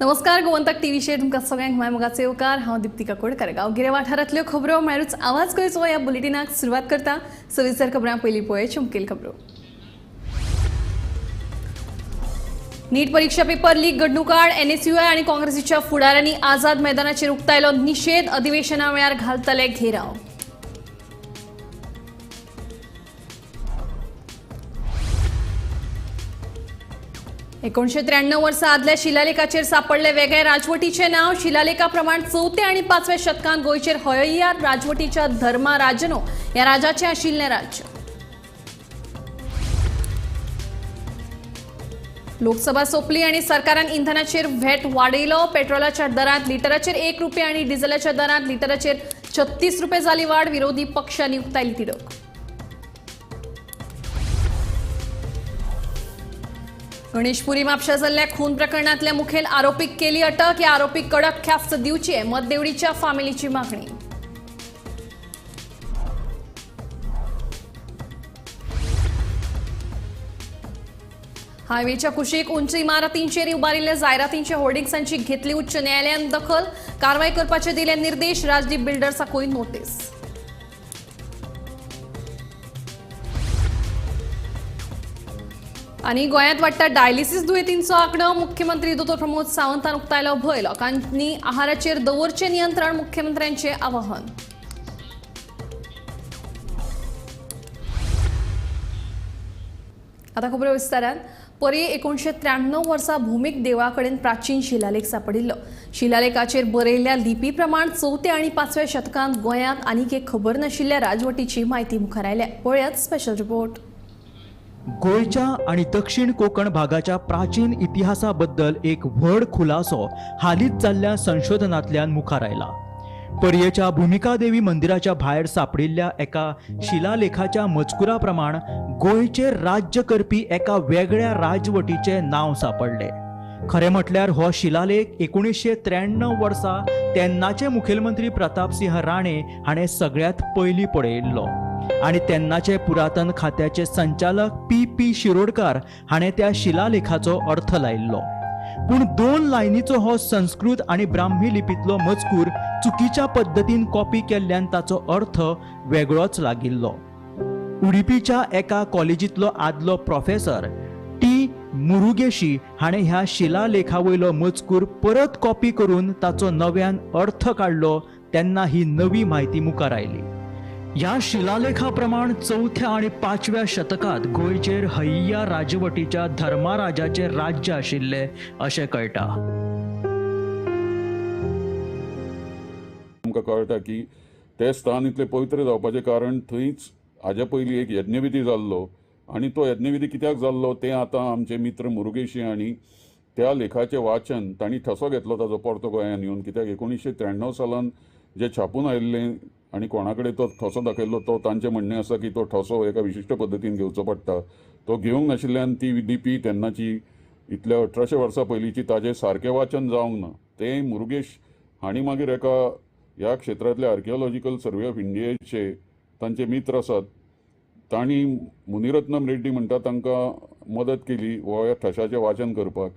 नमस्कार, गोमंतक टीव्हीचेर तुमकां सगळ्यांक माय मोगाचो येवकार. हांव दिप्ती काकोडकर. गांवगिऱ्या वाठारांतल्यो खबरो म्हळ्यारूच आवाज गोंयचो ह्या बुलेटिनाक सुरवात करता. सविस्तर खबरां पयलीं पळोवया मुखेल खबरो. नीट परीक्षा पेपर लीक घडणूक आड एनएसयूआय आनी काँग्रेसीच्या फुडाऱ्यांनी आझाद मैदानाचेर उक्तायलो निशेध. अधिवेशना वेळार घालतले घेराव. 1993 वर्सा आदल्या शिलालेखाचेर सापडले वेगळे राजवटीचे नांव. शिलालेखा प्रमाण चवथ्या आनी पांचव्या शतकांत गोंयचेर हय्यार राजवटीच्या धर्मा राजनो ह्या राजाचें आशिल्लें राज्य. लोकसभा सोंपली आनी सरकारान इंधनाचेर व्हॅट वाडयलो. पेट्रोलाच्या दरांत लिटराचेर 1 रुपया आनी डिझेलाच्या दरांत लिटराचेर 36 रुपये जाली वाड. विरोधी पक्षांनी उक्तायली तिडक. गणेशपुरी म्हापशा जाल्ल्या खून प्रकरणांतल्या मुखेल आरोपीक केली अटक. ह्या आरोपीक कडक ख्यास्त दिवची मतदेवडीच्या फामिलीची मागणी. हायवेच्या कुशीक उंच इमारतींचेर उबारिल्ल्या जायरातींच्या होर्डिंग्सांची घेतली उच्च न्यायालयान दखल. कारवाय करपाचे दिले निर्देश. राजदीप बिल्डर्साकूय नोटीस. आनी गोंयांत वाडटा डायलिसीस दुयेंतींचो आंकडो. मुख्यमंत्री दोतोर प्रमोद सावंतान उक्तायलो भंय. लोकांनी आहाराचेर दवरचें नियंत्रण, मुख्यमंत्र्यांचें आवाहन. आतां खबरो विस्तारान. परी 1993 वर्सा भूमीक देवळा कडेन प्राचीन शिलालेख सापडिल्लो. शिलालेखाचेर बरयल्ल्या लिपी प्रमाण चवथ्या आनी पांचव्या शतकांत गोंयांत आनीक एक खबर नाशिल्ल्या राजवटीची म्हायती मुखार आयल्या. पळयात स्पेशल रिपोर्ट. गोंयच्या आनी दक्षिण कोकण भागाच्या प्राचीन इतिहासा बद्दल एक व्हड खुलासो हालींच जाल्ल्या संशोधनांतल्यान मुखार आयला. पर्येच्या भुमिका देवी मंदिराच्या भायर सापडिल्ल्या एका शिलालेखाच्या मजकुरा प्रमाण गोंयचेर राज्य करपी एका वेगळ्या राजवटीचें नांव सापडलें. खरें म्हटल्यार हो शिलालेख 1993 वर्सा तेन्नाचे मुखेलमंत्री प्रतापसिंह राणे हाणें सगळ्यांत पयलीं पळयिल्लो आनी तेन्नाचे पुरातन खात्याचे संचालक पी पी शिरोडकार हाणें त्या शिलालेखाचो अर्थ लायिल्लो. पूण 2 लायनीचो हो संस्कृत आनी ब्राह्मी लिपींतलो मजकूर चुकीच्या पद्दतीन कॉपी केल्ल्यान ताचो अर्थ वेगळोच लागिल्लो. उडुपीच्या एका कॉलेजींतलो आदलो प्रोफेसर टी मुरुगेशी हाणें ह्या शिलालेखा वयलो मजकूर परत कॉपी करून ताचो नव्यान अर्थ काडलो तेन्ना ही नवी म्हायती मुखार आयली. ह्या शिलालेखा प्रमाण चवथ्या आनी पांचव्या शतकांत गोंयचेर हय्या राजवटीच्या धर्माराजाचें राज्य आशिल्लें अशें कळटा. आमकां कळटा की तें स्थान इतलें पवित्र जावपाचें कारण थंयच हाज्या पयलीं एक यज्ञविधी जाल्लो आनी तो यज्ञविधी कित्याक जाल्लो तें आतां आमचे मित्र मुरुगेशी आनी त्या लेखाचें वाचन तांणी ठसो घेतलो ताजो परतो गोंयांत येवन, कित्याक 1993 सालान जें छापून आयिल्लें आनी कोणा कडेन तो ठसो दाखयल्लो तो तांचें म्हणणें आसा की तो ठसो एका विशिश्ट पद्दतीन घेवचो पडटा, तो घेवंक नाशिल्ल्यान ती लिपी तेन्नाची इतल्या 1800 वर्सां पयलींची ताजें सारकें वाचन जावंक ना. तें मुरुगेश हांणी मागीर एका ह्या क्षेत्रांतल्या आर्किओलॉजिकल सर्वे ऑफ इंडियेचे तांचे मित्र आसात तांणी मुनिरत्नम रेड्डी म्हणटा तांकां मदत केली हो ह्या ठशाचें वाचन करपाक.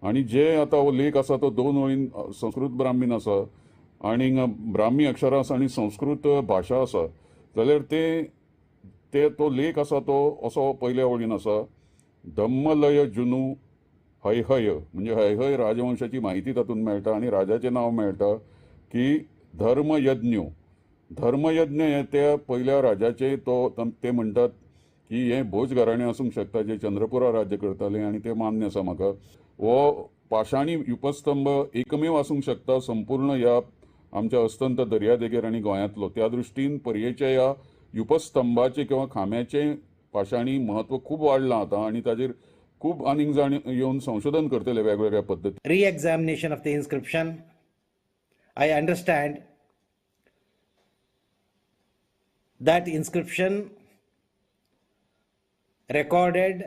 आनी जे आतां हो लेख आसा तो 2 वळीन संस्कृत ब्राह्मीन आसा आनी ब्राह्मी अक्षरां आसा आनी संस्कृत भाशा आसा, जाल्यार ते तो लेख आसा तो असो पयल्या वळीन आसा, धम्मलय जुनू हैहय, म्हणजे हैहय राजवंशाची म्हायती तातूंत मेळटा आनी राजाचें नांव मेळटा की धर्मयज्ञ. धर्मयज्ञ हें त्या पयल्या राजाचें तो ते म्हणटात की हें भोज घराणें आसूंक शकता जें चंद्रपुरा राज्य करतालें आनी तें मान्य आसा म्हाका. हो पाशाणी उपस्तंभ एकमेव आसूंक शकता संपूर्ण ह्या आमच्या अस्तंत दर्यादेगेर आनी गोंयांतलो. त्या दृश्टीन पर्येच्या ह्या उपस्तंभाचें किंवा खांब्याचें पाशाणी म्हत्व खूब वाडलां आतां आनी ताजेर खूब आनीक जाण येवन संशोधन करतले वेगवेगळ्या पद्दती. Re-examination of the inscription, I understand that inscription recorded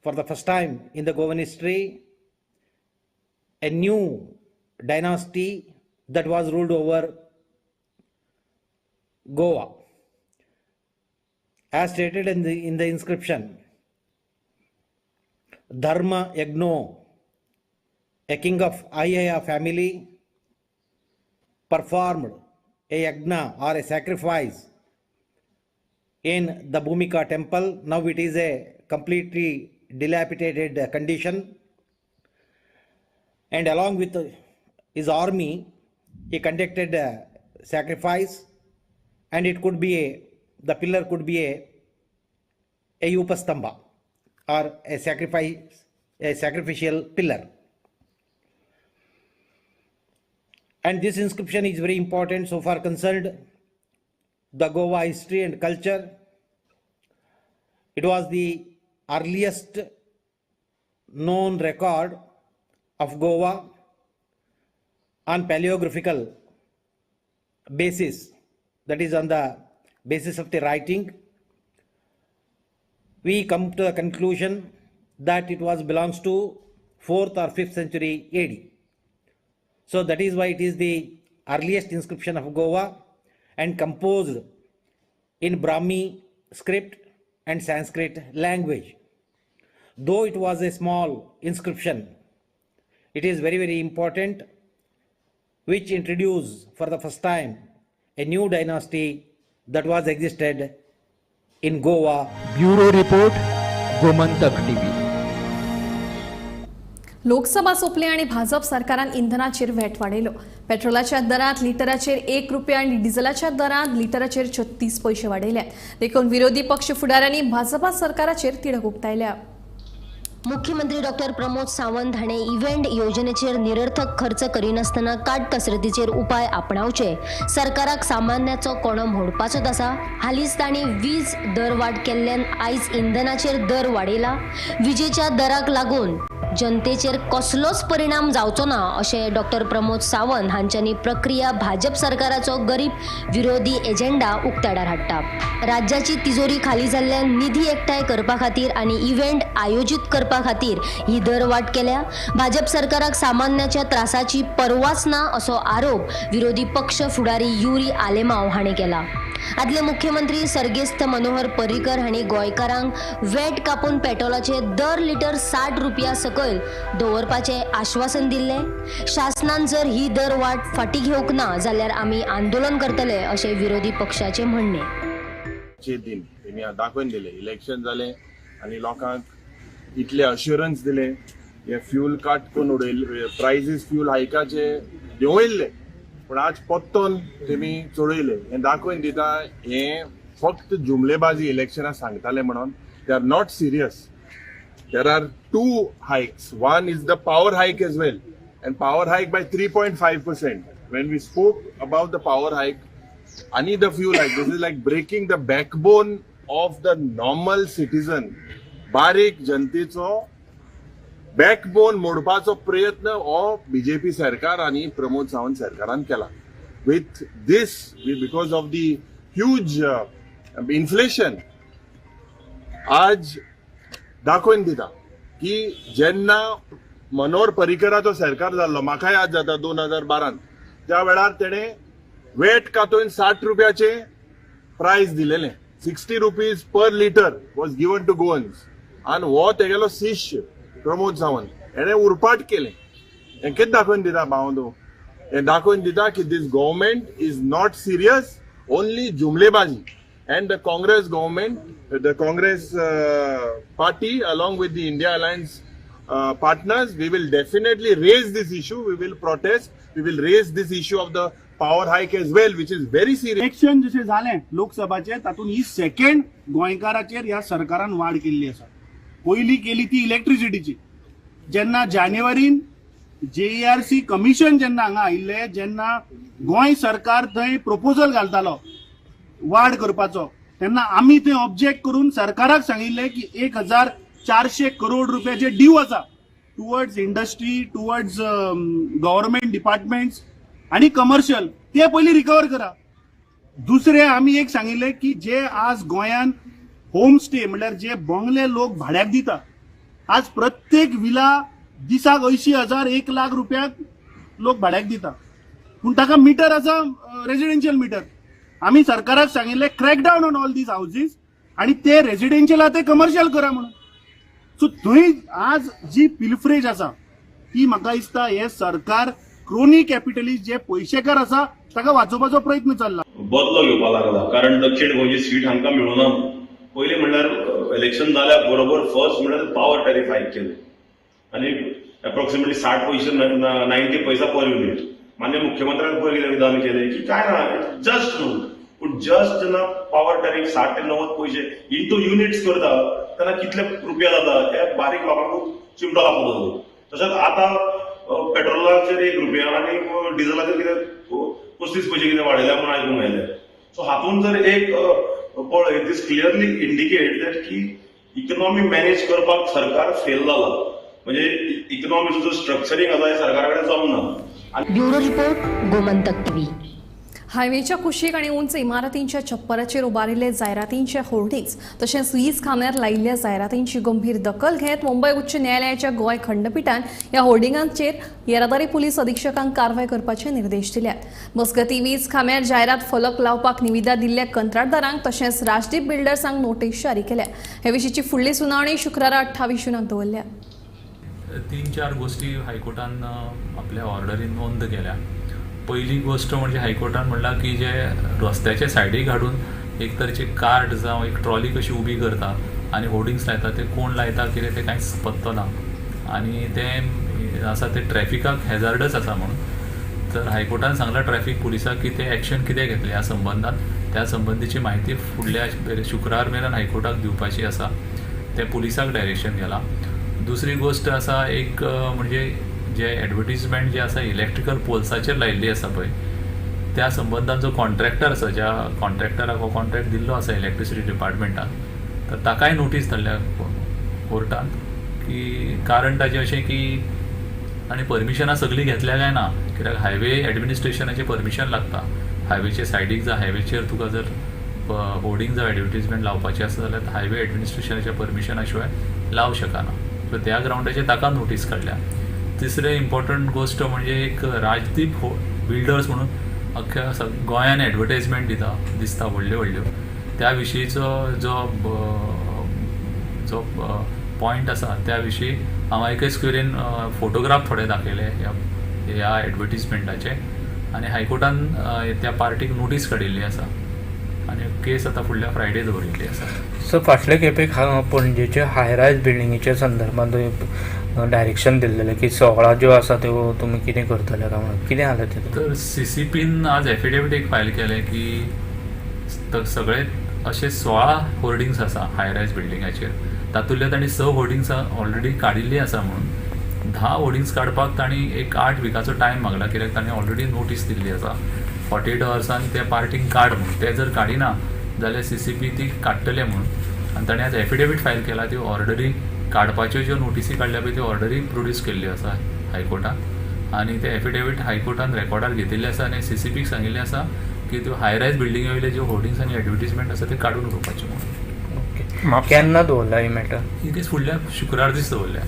for the first time in the Goan history a new dynasty that was ruled over Goa. As stated in the inscription, Dharma Yagno a king of Aihaya family, performed a yagna or a sacrifice in the Bhumika temple. Now it is a completely dilapidated condition. And along with his army, he conducted a sacrifice, and it could be the pillar could be a Upastambha or a sacrifice, a sacrificial pillar. And this inscription is very important so far concerned the Goa history and culture. It was the earliest known record of Goa on paleographical basis, that is on the basis of the writing. We come to the conclusion that it was belongs to 4th or 5th century AD. So that is why it is the earliest inscription of Goa and composed in Brahmi script and Sanskrit language. Though it was a small inscription, it is very, very important, which introduced for the first time a new dynasty that was existed in Goa. Bureau report, Gomantak TV. Lok Sabha सोंपली आनी भाजप सरकारान इंधनाचेर VAT वाडयलो. पेट्रोलाच्या दरांत लिटराचेर 1 रुपया आनी डिझलाच्या दरांत लिटराचेर 36 पयशे वाडयल्यात. देखून विरोधी पक्ष फुडाऱ्यांनी भाजपा सरकाराचेर तिडक उक्तायल्या. मुख्यमंत्री डॉक्टर प्रमोद सावंत हाणें इव्हेंट योजनेचेर निरर्थक खर्च करिनासतना काटकसरतीचेर उपाय आपणावचे. सरकाराक सामान्याचो कोणो मोडपाचोच आसा. हालींच तांणी वीज दरवाड केल्ल्यान आयज इंधनाचेर दर वाडयला. विजेच्या दराक लागून जनतेचेर कसलोच परिणाम जावचो ना अशें डॉक्टर प्रमोद सावंत हांच्यांनी प्रक्रिया भाजप सरकाराचो गरीब विरोधी एजेंडा उक्ताडार हाडटा. राज्याची तिजोरी खाली जाल्ल्यान निधी एकठांय करपा खातीर आनी इव्हेंट आयोजीत करपा खातीर ही दरवाड केल्या. भाजप सरकाराक सामान्याच्या त्रासाची पर्वाच ना असो आरोप विरोधी पक्ष फुडारी युरी आलेमाव हांणी केला. आदले मुख्यमंत्री सर्गेस्त मनोहर पर्रीकर हांणी गोंयकारांक वेट कापून पेट्रोलाचे दर लिटर 60 रुपया सकयल दवरपाचें आश्वासन दिल्लें. शासनान जर ही दरवाड फाटीं घेवंक ना जाल्यार आमी आंदोलन करतले अशें विरोधी पक्षाचें म्हणणें. दिन तेमी दाखोवन दिले, इलेक्शन जालें आनी लोकांक इतले अश्युरन्स दिले, हे फ्यूल कट करून उडयले, प्रायसीस फ्यूल हायकाचे देंवयल्ले, पूण आज परतून तेमी चडयले. हें दाखोवन दिता हें फक्त जुमलेबाजी इलेक्शनां सांगताले म्हणून. They are not serious. There are 2 hikes. One is the power hike as well, and power hike by 3.5%. When we spoke about the power hike ani the fuel hike, this is like breaking the backbone of the normal citizen. बारीक जनतेचो backbone मोडपाचो प्रयत्न हो BJP सरकार आनी प्रमोद सावंत सरकारान केला. With this, because of the huge inflation, आज दाखोवन दिता की जेन्ना मनोहर पर्रीकराचो सरकार जाल्लो, म्हाका याद जाता 2012 त्या वेळार तेणें वेट कातून 60 रुपयाचे प्रायस दिलेलें. 60 rupees per litre was given to Goans. आनी हो तेगेलो शिष्य प्रमोद सावंत हेणें उरपाट केलें. हें कितें दाखोवन दिता भावंदो? हें दाखोवन दिता की this government is not serious, only जुमलेबाजी. And the Congress government, the Congress party along with the India Alliance partners, we will definitely raise this issue. We will protest. We will raise this issue of the power hike as well, which is very serious. Election जशें जालें लोकसभाचें, तातूंत ही second गोंयकाराचेर ह्या सरकारान वाड केल्ली आसा. पयली केली ती इलेक्ट्रिसिटीची. जेन्ना जानेवारीन JERC commission जेन्ना हांगा आयिल्लें, जेन्ना गोंय सरकार थंय प्रपोजल घालतालो वाड करपाचो, तेन्ना आमी थंय ऑब्जेक्ट करून सरकाराक सांगिल्लें की 1400 करोड रुपयाचे ड्यू आसा towards industry, towards government departments आनी कमर्शियल, ते पयलीं रिकवर करा. दुसरें आमी एक सांगिल्लें की जे आज गोंयान होम स्टे म्हणल्यार जे बंगले लोक भाड्याक दिता, आज प्रत्येक विला दिसाक 80,000 1 लाख रुपयाक लोक भाड्याक दिता, पूण ताका मिटर आसा रेजिडेन्शियल मिटर. आमी सरकाराक सांगिल्लें crack down on all these houses आनी ते रेजिडेन्शियल आहा ते कमर्शियल करा म्हणून. सो थंय आज जी पिलफ्रेज आसा ती म्हाका दिसता हे सरकार क्रोनी कॅपिटलिस्ट जे पयशेकार आसा ताका वाचोवपाचो प्रयत्न चल्ला. बदलो घेवपाक लागला, कारण दक्षिण गोंयची सीट हांकां मेळुना. पयलीं म्हणल्यार इलेक्शन जाल्या बरोबर फर्स्ट म्हणल्यार पावर टॅरिफ हायक केलें आनी एप्रॉक्सिमेटली 60 पैसे 90 पैसा पर युनिट. मान्य मुख्यमंत्र्यान पयर कितें विधान केलें की काय ना, जस्ट न्हू, पूण जस्ट जेन्ना पावर टॅरिफ 60 ते 90 पैसे इंटू युनिट्स करता तेन्ना कितले रुपया जाता हे बारीक लोकांक चिमटो लागतो. तशेंच आतां पेट्रोलाचेर 1 रुपया आनी डिझलाचेर कितें 35 पैसे कितें वाडयल्या म्हूण आयकूंक आयलें. सो हातूंत जर एक पळय, दीस क्लियरली इंडिकेट that की इकॉनॉमी मॅनेज करपाक सरकार फेल जाला. म्हणजे इकॉनॉमीचो जो स्ट्रक्चरिंग आसा हें सरकारा कडेन जमना. Bureau report, Gomantak TV. हायवेच्या कुशीक आनी उंच इमारतींच्या छप्पराचेर उबारिल्ले जायरातींचे होर्डिंग्स तशेंच वीज खांब्यार लायिल्ल्या जायरातींची गंभीर दखल घेत मुंबय उच्च न्यायालयाच्या गोंय खंडपिठान ह्या होर्डिंगांचेर येरादारी पुलीस अधिक्षकांक कारवाय करपाचे निर्देश दिल्यात. मजगतीं वीज खांब्यार जायरात फलक लावपाक निविदा दिल्ल्या कंत्राटदारांक तशेंच राजदीप बिल्डर्सांक नोटीस जारी केल्या. हे विशींची फुडली सुनावणी शुक्रारा 28 जूनाक दवरल्या. 3-4 गोष्टी हायकोर्टान आपल्या ऑर्डरीन नोंद केल्या. पहिली गोष्ट म्हणजे हायकोर्टान म्हणलां की जे रस्त्याच्या सायडीक हाडून एक तरेचे कार्ट जावं एक ट्रॉली कशी उबी करता आनी होर्डिंग्स लायता, ते कोण लायता कितें तें कांयच पत्तो ना आनी तें आसा तें ट्रॅफिकाक हॅजार्डस आसा म्हणून. तर हायकोर्टान सांगलां ट्रॅफीक पुलिसाक की ते एक्शन कितें घेतले ह्या संबंदान, त्या संबंदीची म्हायती फुडल्या शुक्रार मेरेन हायकोर्टाक दिवपाची आसा, तें पुलिसाक डायरेक्शन गेलां. दुसरी गोश्ट आसा एक म्हणजे जे एडवर्टीजमेंट जे आसा इलेक्ट्रिकल पोल्साचेर लायिल्ली आसा पळय, त्या संबंदान जो कॉन्ट्रॅक्टर आसा, ज्या कॉन्ट्रॅक्टराक हो कॉन्ट्रॅक्ट दिल्लो आसा इलेक्ट्रिसिटी डिपार्टमेंटान, तर ताकाय नोटीस धाडल्या कोर्टान की कारण ताजें अशें की आनी परमिशनां सगळीं घेतल्या काय ना, कित्याक हायवे एडमिनिस्ट्रेशनाचें परमिशन लागता. हायवेचे सायडीक जर हायवेचेर तुका जर होर्डिंग जावं एडवर्टीजमेंट लावपाचें आसा जाल्यार हायवे एडमिनिस्ट्रेशनाच्या परमिशना शिवाय लावं शकना. सो त्या ग्रावंडाचेर ताका नोटीस काडल्या. तिसरें इम्पॉर्टंट गोश्ट म्हणजे एक राजदीप बिल्डर्स म्हणून अख्ख्या गोंयान एडवर्टायजमेंट दिता दिसता व्हडल्यो व्हडल्यो, त्या विशींचो जो जो पॉयंट आसा त्या विशीं हांव एके स्क्वेरीन फोटोग्राफ थोडे दाखयले ह्या एडवर्टीजमेंटाचे आनी हायकोर्टान त्या पार्टीक नोटीस काडिल्ली आसा आनी केस आतां फुडल्या फ्रायडे दवरिल्ली आसा. सो फाटले खेपेक पणजेचे हायरायज बिल्डिंगेच्या संदर्भात डायरेक्शन दिल्लेलें की 16 ज्यो आसा त्यो तुमी कितें करतले काय म्हणून, कितें जालें तें? तर सीसीपीन आज एफिडेवीट एक फायल केलें की सगळे अशे 16 होर्डिंग्स आसा हायरायज बिल्डिंगाचेर, तातूंतले तांणी 6 होर्डिंग्स ऑलरेडी काडिल्ली आसा म्हणून 10 होर्डिंग्स काडपाक तांणी एक 8 विकाचो टायम मागला, कित्याक तांणी ऑलरेडी नोटीस दिल्ली आसा 48 अवर्सान ते पार्टीक काड म्हणून. ते जर काडिना जाल्यार सीसीपी ती काडटले म्हणून आनी तांणी आज एफिडेवीट फायल केला. त्यो ऑर्डरी काडपाच्यो ज्यो नोटिसी काडल्या पळय त्यो ऑर्डरी प्रोड्यूस केल्ल्यो आसा हायकोर्टान आनी ते एफिडेवीट हायकोर्टान रेकॉर्डार घेतिल्ले आसा आनी सीसीपीक सांगिल्लें आसा की त्यो हायरायज बिल्डिंगे वयले ज्यो होर्डिंग्स आनी एडवर्टीजमेंट आसा ते काडून उडोवपाच्यो म्हणून. केन्ना दवरला ही मॅटर? ही केस फुडल्या शुक्रार दीस दवरल्या.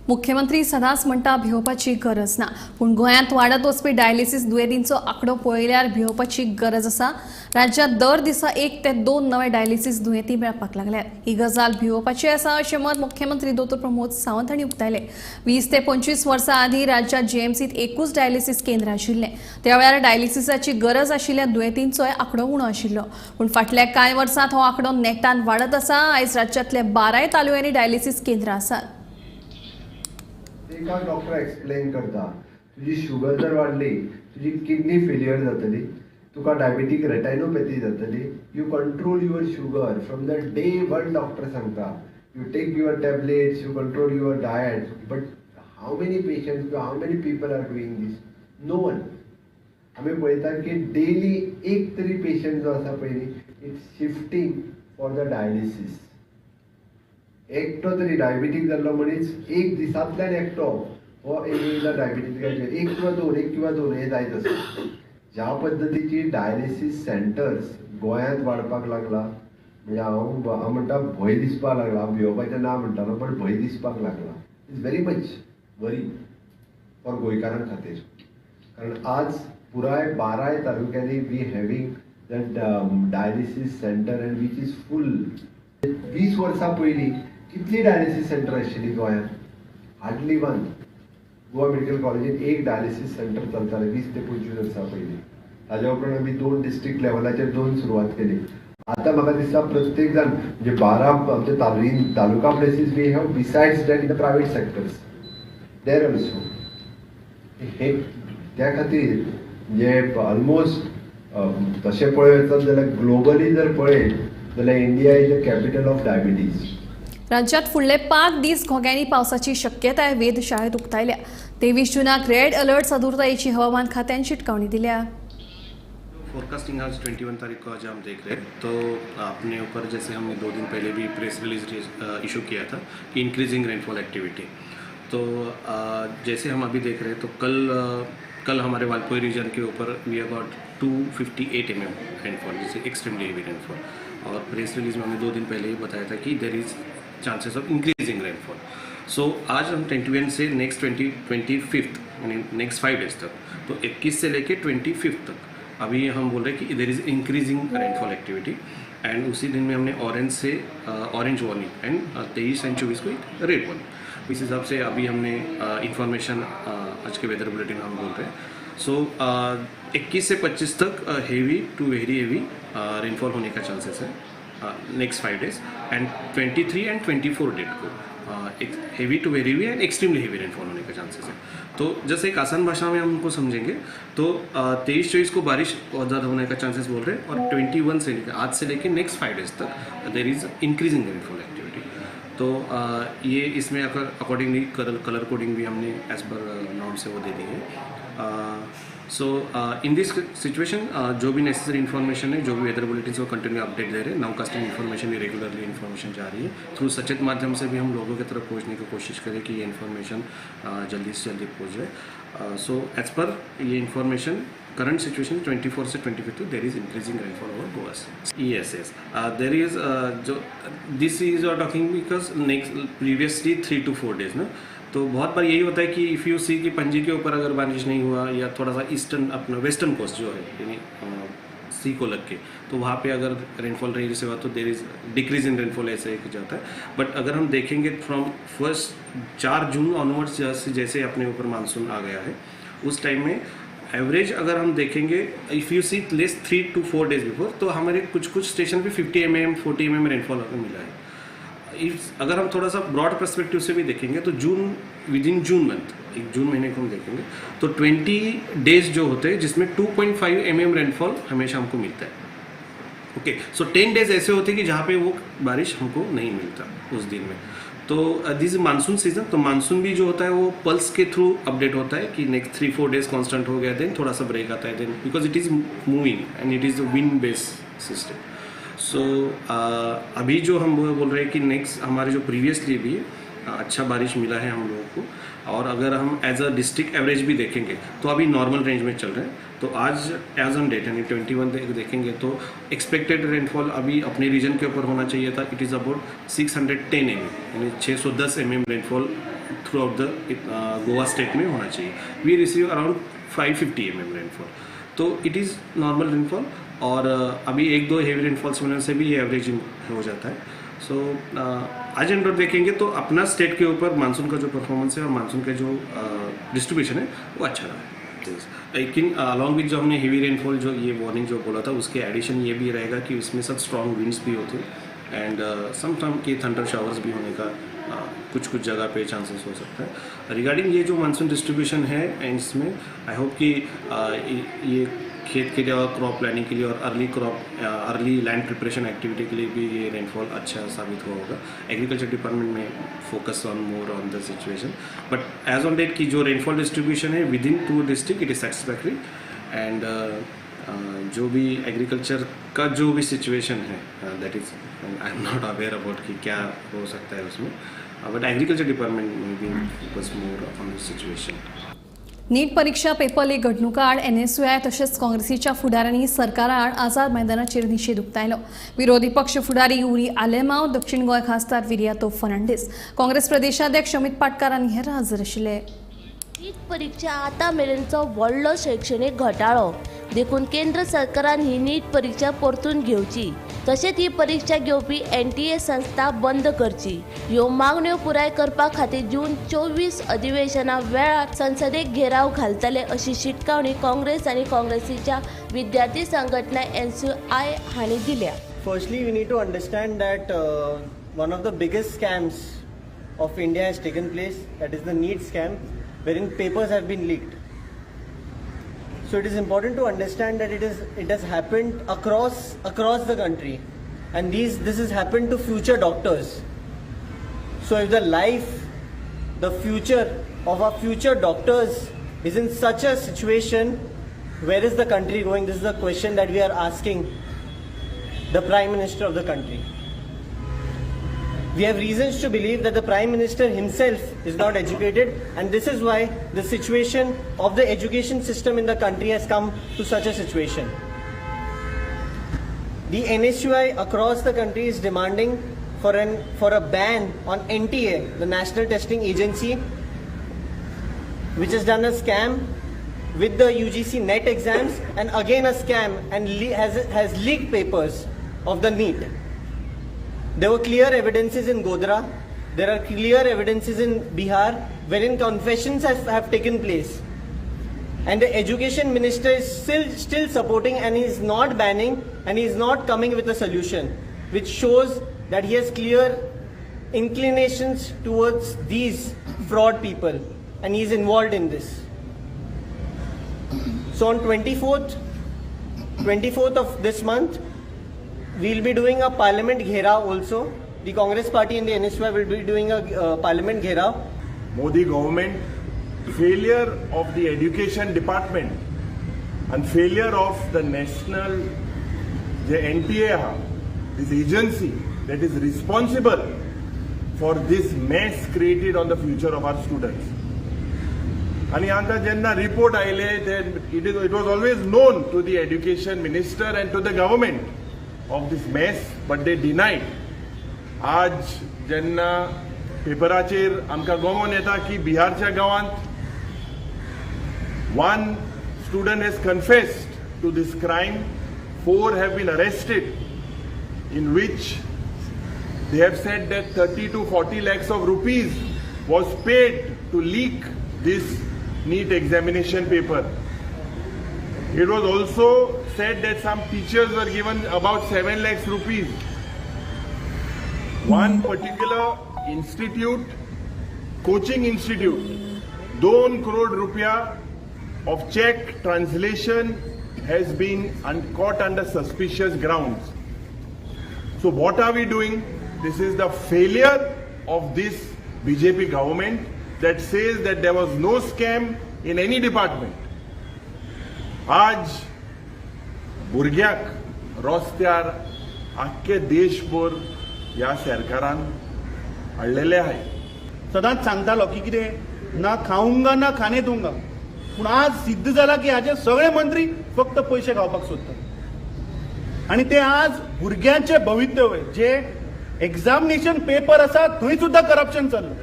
मुख्यमंत्री सदांच म्हणटा भिवपाची गरज ना, पूण गोंयांत वाडत वचपी डायलिसीस दुयेंतींचो आंकडो पळयल्यार भिवपाची गरज आसा. राज्यांत दर दिसा 1 ते 2 नवे डायलिसीस दुयेंती मेळपाक लागल्यात. ही गजाल भिवपाची आसा अशें मत मुख्यमंत्री दोतोर प्रमोद सावंत हांणी उक्तायलें. 20 ते 25 वर्सां आदीं राज्यांत जीएमसींत एकूच डायलिसीस केंद्र आशिल्लें. त्या वेळार डायलिसिसाची गरज आशिल्ल्या दुयेंतींचोय आंकडो उणो आशिल्लो, पूण फाटल्या कांय वर्सांत हो आंकडो नेटान वाडत आसा. आयज राज्यांतल्या 12 तालुक्यांनी डायलिसीस केंद्रां आसात. एका डॉक्टर एक्सप्लेन करता, तुजी शुगर जर वाडली तुजी किडनी फेलियर जातली, तुका डायबेटीक रेटायनोपॅथी जातली. You control your sugar from the day one. Doctor सांगता you take your tablets, you control your diet. But how many patients, how many people are doing this? No one. आमी पळयता की daily एक तरी patient जो आसा पयलीं it's shifting for the dialysis. एकटो तरी डायबिटीक जाल्लो मनीस एक दिसांतल्यान एकटो हो एकदा डायबिटीक एक किंवा दोन, एक किंवा दोन हे जायत आसा. ज्या पद्दतीची डायलिसीस सेंटर्स गोंयांत वाडपाक लागला, म्हणजे हांव म्हणटा भंय दिसपाक लागला. हांव भिवपाचें ना म्हणटालो, बट भंय दिसपाक लागला. It's very much worry for गोंयकारां खातीर, कारण आज पुराय 12 तालुक्यांनी we having that dialysis centre and which is full. 20 वर्सां पयलीं कितली डायलिसीस सेंटर आशिल्ली गोंयांत? Hardly one. गोवा मेडिकल कॉलेजीन एक डायलिसीस सेंटर चलतालें 20 ते 25 वर्सां पयलीं. ताज्या उपरांत आमी 2 डिस्ट्रिक्ट लेवलाचेर 2 सुरवात केली. आतां म्हाका दिसता प्रत्येक जाण म्हणजे 12 आमच्या taluka places we have, besides that in the private sectors there also. हे त्या खातीर म्हणजे ऑलमोस्ट तशें पळयत जाल्यार ग्लोबली जर पळयत जाल्यार India is the capital of diabetes. राज्यात फुडले 5 दीस घोग्यांनी पावसाची शक्यताय वेधशाळेत उक्तायल्या. 23 जूनाक रेड अलर्ट सादूरतायेची हवामान खात्यान शिटकावणी दिल्या. फोरकास्टिंग आज 21 तारीख को आज हम देख रहे हैं, तो अपने ऊपर जैसे हमने 2 दिन पहले भी प्रेस रिलीज इशू किया था कि इंक्रीजिंग रेनफॉल एक्टिविटी, तो जैसे हम अभी देख रहे हैं तो कल हमारे वालपोई रीजन के ऊपर we have got 258 mm rainfall, जैसे एक्सट्रीमली हेवी रेनफॉल. और प्रेस रिलीज में हमने 2 दिन पहले ही बताया था कि there is chances of increasing rainfall. So आज हम 21 से नेक्स्ट 25 यानी नेक्स्ट 5 डेज तक, तो 21 से लेके 25 तक अभी हम बोल रहे हैं कि there is increasing rainfall activity. And उसी दिन में हमने orange Se orange warning and 23 and 24 को एक रेड वार्निंग. इस हिसाब से अभी हमने इंफॉर्मेशन आज के वेदर बुलेटिन हम बोल रहे हैं. सो 21 से 25 तक heavy to very heavy rainfall होने का चांसेस है next 5 days. And 23 and 24 date को एक heavy to very heavy and extremely heavy rainfall होने का चांसेस है. तो जैसे एक आसान भाषा में हम उनको समझेंगे तो 23-24 को बारिश बहुत ज़्यादा होने का चांसेस बोल रहे हैं, और 21 से लेकर आज से लेकर next 5 days Tak there is increasing rainfall activity. तो ये इसमें अगर अकॉर्डिंगली कलर कोडिंग भी हमने एज पर नॉर्म से वो दे दी है. सो इन this situation जो भी नेसेसरी इन्फॉर्मेशन है, जो भी वेदर बुलेटिन वो कंटिन्यू अपडेट दे रहे हैं. Now casting information भी रेगुलरली इन्फॉर्मेशन जा रही है. थ्रू सचेत माध्यम से भी हम लोगों की तरफ पहुंचने की कोशिश करें कि ये इन्फॉर्मेशन जल्दी से जल्दी पहुँच जाए. सो एज पर ये information current situation 24 Se 25 there is increasing rainfall over Goa. Yes yes, there is जो this is are talking because next previously 3 to 4 days ना, तो बहुत बार यही होता है कि if you see कि पणजी के ऊपर अगर बारिश नहीं हुआ या थोड़ा सा ईस्टर्न अपना वेस्टर्न कोस्ट जो है यानी सी को लग के, तो वहाँ पे अगर रेनफॉल रही से हुआ तो there is decrease in rainfall ऐसे एक जाता है. बट अगर हम देखेंगे फ्रॉम फर्स्ट 4 जून ऑनवर्ड्स जैसे जैसे अपने ऊपर मानसून आ गया है उस टाइम में एवरेज अगर हम देखेंगे if you see less 3 to 4 days before, तो हमारे कुछ कुछ station pay 50 mm 40 mm rainfall हमें मिला है. If अगर हम थोड़ा सा ब्रॉड पर्सपेक्टिव से भी देखेंगे तो जून विद इन जून मंथ, एक जून महीने को हम देखेंगे तो 20 डेज जो होते हैं जिसमें 2.5 mm रेनफॉल हमेशा हमको मिलता है. ओके, सो 10 डेज ऐसे होते हैं कि जहाँ पे वो बारिश हमको नहीं मिलता उस दिन में. तो this monsoon season, तो मानसून भी जो होता है वो पल्स के थ्रू अपडेट होता है कि नेक्स्ट 3-4 डेज कॉन्स्टेंट हो गया, then थोड़ा सा ब्रेक आता है, then because it is moving and it is wind based system. So अभी जो हम बोल रहे हैं कि नेक्स्ट हमारे जो प्रीवियसली भी अच्छा बारिश मिला है हम लोगों को, और अगर हम एज अ डिस्ट्रिक्ट एवरेज भी देखेंगे तो अभी नॉर्मल रेंज में चल रहे हैं. तो आज एज ऑन डेट यानी 21 देखेंगे तो एक्सपेक्टेड रेनफॉल अभी अपने रीजन के ऊपर होना चाहिए था, it is about 610 mm यानी 610 mm rainfall throughout the Goa state में होना चाहिए. We receive around 550 mm rainfall, तो it is normal rainfall. और अभी 1-2 हेवी रेनफॉल्स मिलने से भी ये एवरेजिंग हो जाता है. सो आज एंड देखेंगे तो अपना स्टेट के ऊपर मानसून का जो परफॉर्मेंस है और मानसून का जो डिस्ट्रीब्यूशन है वो अच्छा रहा है. लेकिन अलॉन्ग विद जो हमने हेवी रेनफॉल जो ये वार्निंग जो बोला था उसके एडिशन ये भी रहेगा कि उसमें सब स्ट्रॉन्ग विंड्स भी होते हैं and sometime K thunder showers भी होने का कुछ कुछ जगह पे चांसेस हो सकता है. रिगार्डिंग ये जो मानसून डिस्ट्रीब्यूशन है एंड इसमें I hope कि ये खेत के लिए और क्रॉप प्लानिंग के लिए और early crop early land preparation activity K लिए भी ये रेनफॉल अच्छा साबित हुआ होगा. एग्रीकल्चर डिपार्टमेंट में focus on more on the situation, but as on date की जो rainfall distribution Hai within 2 district it is satisfactory. And जो भी एग्रीकल्चर का जो भी सिचुएशन है that is I am not aware about कि क्या हो सकता है उसमें, बट एग्रीकल्चर डिपार्टमेंट में भी focus more on the situation. NEET परीक्षा पेपर लीक घडणुका आड एनएसयूआय तशेंच काँग्रेसीच्या फुडाऱ्यांनी सरकारा आड आझाद मैदानाचेर निशेध उक्तायलो. विरोधी पक्ष फुडारी युरी आलेमाव, दक्षिण गोंय खासदार विरियातो फर्नांडीस, काँग्रेस प्रदेशाध्यक्ष अमित पाटकार आनी हेर हजर आशिल्ले. नीट परीक्षा आतां मेरेनचो व्हडलो शैक्षणीक घोटाळो देखून केंद्र सरकारान ही नीट परीक्षा परतून घेवची. तशेंच ही परिक्षा घेवपी एनटीए संस्था बंद करची. ह्यो मागण्यो पुराय करपा खातीर जून 24 अधिवेशना वेळार संसदेक घेराव घालतले अशी शिटकावणी काँग्रेस आनी काँग्रेसीच्या विद्यार्थी संघटना एनएसयूआय हांणी दिल्या. Firstly, we need to understand that one of the biggest scams of India has taken place, that is the NEET scam, wherein papers have been leaked. So it is important to understand that it has happened across the country, and this has happened to future doctors. So if the future of our future doctors is in such a situation, where is the country going? This is the question that we are asking the Prime Minister of the country. We have reasons to believe that the Prime Minister himself is not educated, and this is why the situation of the education system in the country has come to such a situation. The NSUI across the country is demanding for a ban on NTA, the National Testing Agency, which has done a scam with the UGC NET exams, and again a scam and has leaked papers of the NEET. There were clear evidences in Godhra, there are clear evidences in Bihar, wherein confessions have taken place. And the education minister is still supporting, and he is not banning, and he is not coming with a solution, which shows that he has clear inclinations towards these fraud people, and he is involved in this. So on 24th of this month, we will be doing a parliament gherao also. The Congress party and the NSUI will be doing a parliament gherao. Modi government, failure of the education department and failure of the national, the NTA, this agency that is responsible for this mess created on the future of our students. आणि आता जेन्ना report आयले ते it was always known to the education minister and to the government of this mess, but they denied. आज जेन्ना पेपराचेर आमकां गोमोन येता की बिहारच्या गांवांत one student has confessed to this crime, 4 have been arrested, in which they have said that 30 to 40 lakhs of rupees was paid to leak this NEET examination paper. It was also said that some teachers were given about 7 lakhs rupees. One particular institute, coaching institute, 2 crore rupiah of check translation has been caught under suspicious grounds. So what are we doing? This is the failure of this BJP government that says that there was no scam in any department. आज भुरग्याक रस्त्यार आख्खे देशभर ह्या सरकारान हाडलेले आहाय. सदांच सांगतालो की कितें ना खाऊंगा ना खाने दूंगा, पूण आज सिद्ध जाला की हाजे सगळे मंत्री फक्त पयशे खावपाक सोदतात आनी ते आज भुरग्यांचे भवितव्य जे एग्जामिनेशन पेपर आसा थंय सुद्दां करप्शन चल्लां.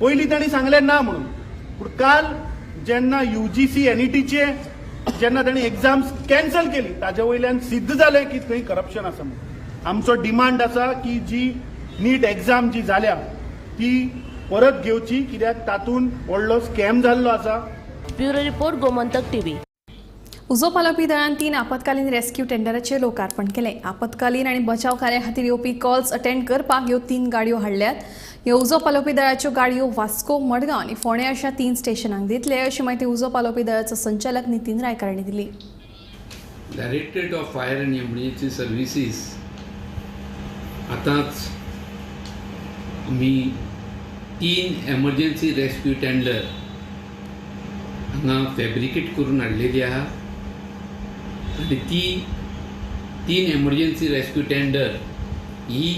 पयलीं तांणी सांगलें ना म्हणून, पूण काल जेन्ना UGC NETचे जेन्ना तांणी एग्जाम्स कॅन्सल केली ताजे वयल्यान सिद्ध जालें की थंय करप्शन आसा म्हणून. आमचो डिमांड आसा की जी नीट एग्जाम जी जाल्या ती परत घेवची, कित्याक तातूंत व्हडलो स्कॅम जाल्लो आसा. Bureau report, Gomantak TV. उजो पालोवपी दळान 3 आपत्कालीन रेस्क्यू टेंडराचें लोकार्पण केलें. आपत्कालीन आनी बचाव कार्या खातीर येवपी कॉल्स अटेंड करपाक ह्यो 3 गाडयो हाडल्यात. ह्यो उजो पालोवपी दळाच्यो गाडयो वास्को, मडगांव आनी फोंडें अशा 3 स्टेशनांक दितले अशी म्हायती उजो पालोवपी दळाचो संचालक नितीन रायकार हांणी दिली. Directorate of fire and emergency services आतांच आमी 3 एमर्जन्सी रेस्क्यू टेंडर हांगा फॅब्रिकेट करून हाडलेली आहा आनी ती 3 एमर्जन्सी रेस्क्यू टेंडर ही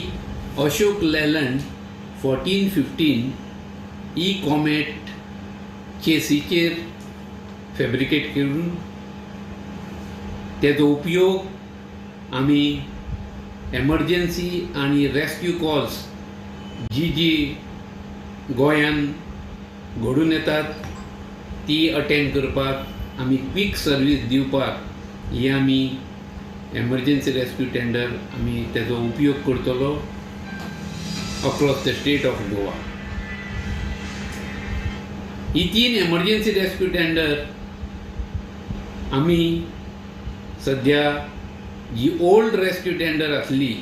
Ashok Leyland 1415 E comet चेसीचेर fabricate करून तेजो उपयोग आमी एमर्जन्सी आनी रेस्क्यू कॉल्स जी जी गोंयान घडून येतात ती अटेंड करपाक आमी क्वीक सर्वीस दिवपाक ही आमी एमर्जन्सी रेस्क्यू टेंडर आमी तेजो उपयोग करतलो across the state of Goa. He 3 emergency rescue tender आमी सद्या जी ओल्ड रेस्क्यू टेंडर आसली,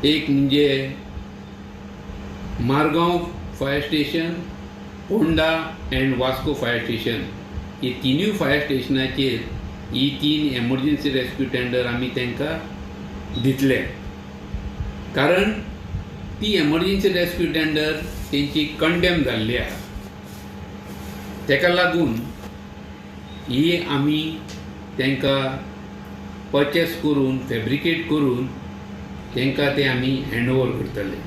एक म्हणजे Margao fire station, Ponda and Vasco fire station, ही तिनूय फायर स्टेशनाचेर ही 3 एमर्जन्सी रेस्क्यू टेंडर आमी तांकां दितले, कारण ती एमर्जन्सी रेस्क्यू टेंडर तेंची कंडेम जाल्ली आसा. ताका लागून ही आमी तांकां पर्चेस करून फेब्रिकेट करून तांकां ते आमी हँड ओवर करतले.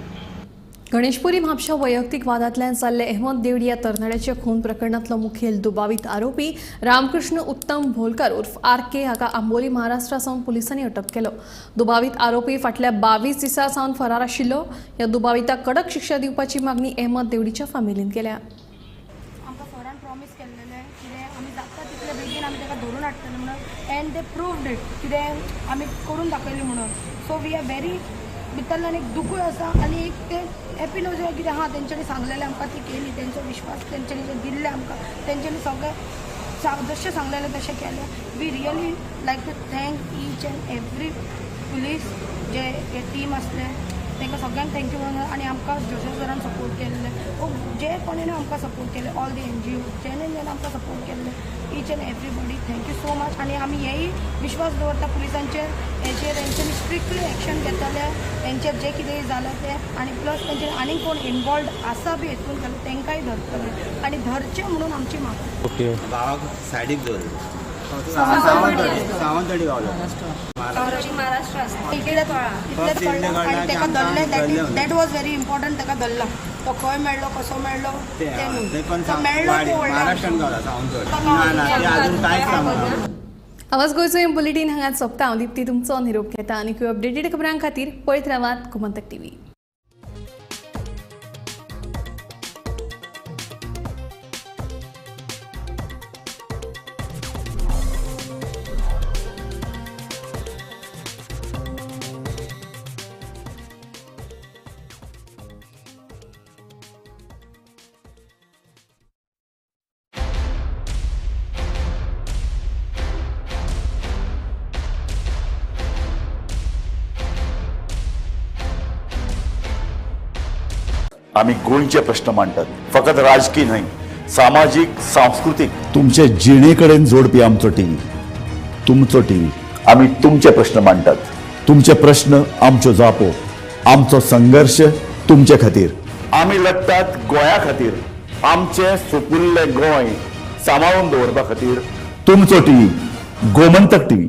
गणेशपुरी म्हापशा वैयक्तीक वादांतल्यान जाल्ले अहमद देवडी ह्या तरणाट्याच्या खून प्रकरणांतलो मुखेल दुबावीत आरोपी रामकृष्ण उत्तम भोलकर उर्फ आर के हाका आंबोली महाराष्ट्रा सावन पुलिसांनी अटक केलो. दुबावीत आरोपी फाटल्या 22 दिसां सावन फरार आशिल्लो. ह्या दुबाविताक कडक शिक्षा दिवपाची मागणी अहमद देवडीच्या फॅमिलीन केल्या. आमकां सरान प्रॉमीस केल्लेलें कितें आमी जाता तितले बेगीन आमी ताका धरून हाडटले म्हणून, एंड they proved it कितें आमी करून दाखयली म्हणून. सो we are very भितरल्यान एक दुखूय आसा आनी एक ते हॅपी न्हू जें कितें हां तेंच्यांनी सांगलेलें आमकां ती केली, तेंचो विश्वास तेंच्यांनी जें दिल्लें आमकां तेंच्यांनी सगळें जशें सांगलेलें तशें केलें. We really like to thank each and every police जे हे टीम आसले तांकां सगळ्यांक thank you म्हणून, आनी आमकां जोशफ सरान सपोर्ट केल्ले, जे कोणें आमकां सपोर्ट केले, ऑल the NGO जेणे जेणे आमकां सपोर्ट केल्ले, each and everybody thank you so much. आनी आमी हेय विश्वास दवरता पुलिसांचेर, हेचेर हेंच्यांनी स्ट्रिक्टली एक्शन घेतले हेंचेर जें कितें जालां तें, आनी प्लस तेंचेर आनीक कोण इनवॉल्वड आसा बी हितून जाल्यार तांकांय धरतले आनी धरचें म्हणून आमची मागणी. ओके, गांवाक सायडीक दवरले, सावंतवाडी गावलो, महाराष्ट्र इतलें कळ्ळें आनी ताका धरलें, that was very important. ताका धरला तो खंय मेळ्ळो कसो मेळ्ळो तें मेळ्ळो. आवाज गोंयचो बुलेटीन हांगाच सोंपता. हांव दीप्ती तुमचो निरोप घेता आनी अपडेटेड खबरां खातीर पळयत रावात गोमंतक टीव्ही. आमी गोंयचे प्रश्न मांडटात, फकत राजकीय न्हय, सामाजीक, सांस्कृतीक, तुमचे जिणे कडेन जोडपी आमचो टीव्ही, तुमचो टीव्ही. आमी तुमचे प्रश्न मांडटात, तुमचे प्रश्न आमच्यो जापो, आमचो संघर्श तुमचे खातीर. आमी लढटात गोंया खातीर, आमचें सुपुल्लें गोंय सांबाळून दवरपा खातीर. तुमचो टीव्ही, गोमंतक टीव्ही.